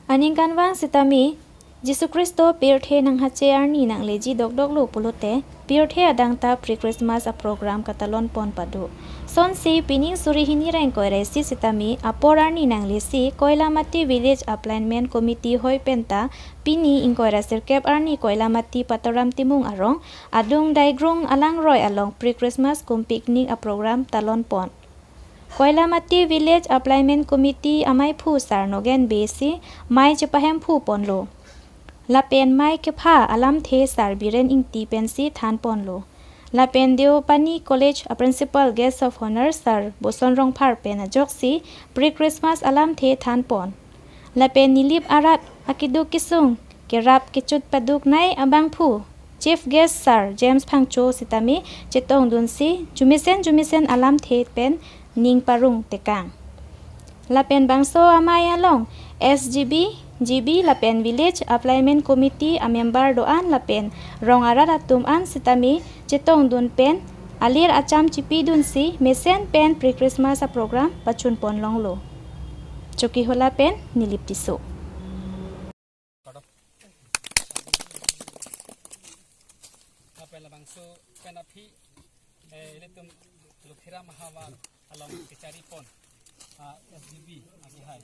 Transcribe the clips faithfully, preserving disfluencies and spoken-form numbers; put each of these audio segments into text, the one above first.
Aningkanvang sitame, Jisu Khristo pirthe nanghache arni nangleji dokdoklo pulote, pirthe adang ta pre-Christmas a-program katalon pon pado. Sonsi pining suri hini ra ingkoi ra isi sitame, apor arni nanglesi, Koilamati Village Upliftment Committee hoi penta, pini ingkoi ra sirkep arni Koilamati Patoram Timung arong, adung Daigrung alangroi along pre-Christmas kum picnic a-program talon pon. Koilamati Village Upliftment Committee amaiphu Sar Nogen Bey si mei chepahemphu ponlo. Lapen mei kepha alamthe Sar Biren Ingti pensi than ponlo. Lapen Deopani College a-principal guest of honor Sar Boson Rongphar pen ajoksi pre-Christmas alamthe than pon. Lapen Nilip arat akeduk kesung kerap kechut paduknei abangphu Chief Guest Sar James Phangcho sitame chetongdunsi jumesen jumesen alamthe pen ning parong tekang. Lapen bangso amei along S G B, G B lapen Village Upliftment Committee a-member do-an lapen rong arat atum an sitame chetongdun pen alir acham chipidunsi mesen pen pre-Christmas a-program pachun pon longlo. Chokihola pen Nilip Tisso. Lapen labangso pen aphi, eh, ilitum Lukhira Mahavar along kechari pon, ah, S G B akehai.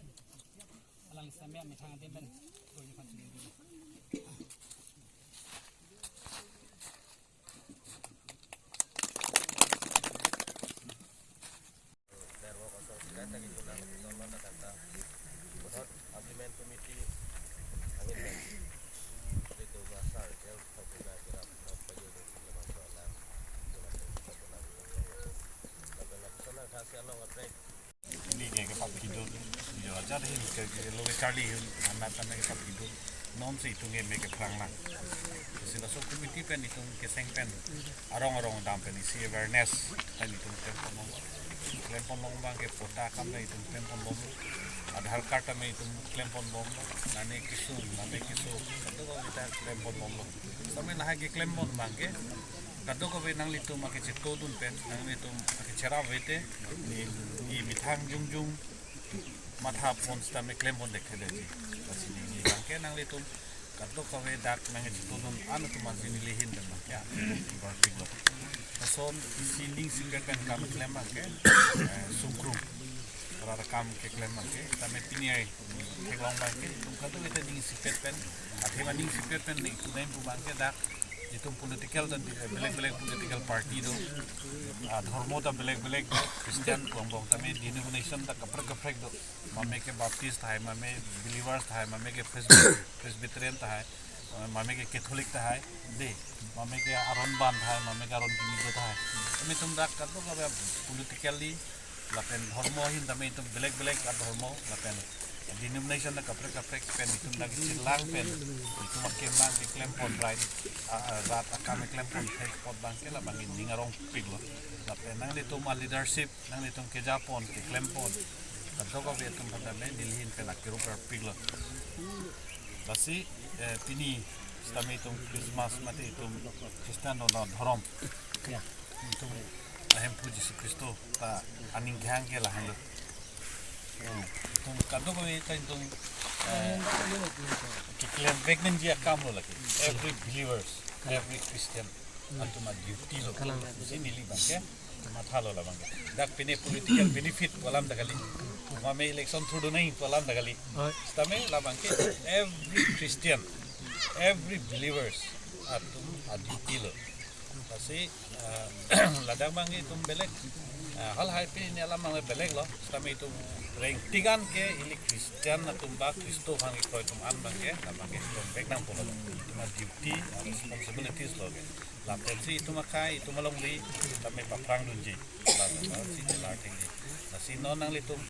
Alang same amethang adim pen, Ini ke kepapikidun, yo ajar hin ke, ke lo charli hin, amat tame kepapikidun, non si itum ke me ke phrang lang. Si laso committee pen itum keseng pen, arong arong dam pen isi awareness, pen itum klem pon longlo. Klem pon long abang ke patta akam ta itum klem pon longlo. Aadhaar card tame itum klem pon longlo. Name kesung, name keso, kadokave ta klem pon longlo. Tame lahai ke klem pon abang ke, kadokave nanglitum akechetongdun pen, nanglitum akechera ave te, ne, ne methang jongjong matha pon sitame klem pon dekhe detji. Lasi ne, ne abang ke nanglitum kadokave dak nangchetongdun an atum ansi neli ahin pen abang ke, ah, barpiklo. Lason isi ning isipet pen kam klem abang ke, eh, sungkrung. Rara kam keklem abang ke, tame pini ai theklong abang ke, itum kadokave ta ning isipet pen, athema ning isipet pen ne itum pu abang ke dak, itum political ta di-, belek belek political party do, ah, dhormo ta belek belek, Christian pu angbong tame denomination ta kaprek kaprek do, mame ke Baptist tahai, mame Believers tahai, mame ke Presby-, Presbyterian tahai, mame ke Catholic tahai, de, mame ke Aron Band tahai, mame ke Aron Kimi do tahai. Tame itum dak kadokave politically, lapen dhormo ahin tame itum belek belek adhormo, lapen denomination ta kaprek kaprek pen itum dak chelang pen, itum akemang keklem pon right, a, a, rat akam keklem pon thek apot abang ke labang ke ning arongpiklo. Lapen nanglitum aleadership, nanglitum keja pon, keklem pon, kadokave atum aphan tame neli ahin pen akirup arpiklo. Lasi, eh, pini sitame itum Christmas mate itum Christian do na dhorom. Ya. Itum ahemphu Jisu Khristo ta aning kehang ke lahenlo. Hmm. Itum kadokave ta itum, eh, keklem vek nangji akam lo lake. Every believers, every Christian atum a-duty lo. Kalang. Si neli abang ke mathalo labang ke. Dak pine political benefit pu alam ta kali. Mame election thurdun nangji pu alam ta kali. Oi. Sitame labang ke every Christian, every believers atum a-duty lo. Lasi, eh, ladak abang ke itum belek, eh, halahai pini alam abang belek lo. Sitame itum rengtik an ke ili Christian atum ba Khristo aphan kekroi atum an abang ke, labang ke itum vek nangpo lo. Itum a-duty, a-responsibilities lo ke. Lapensi itum akai, itum alongri, tame paphrangdunji. Lapensi chelar thekji. Lasi non nanglitum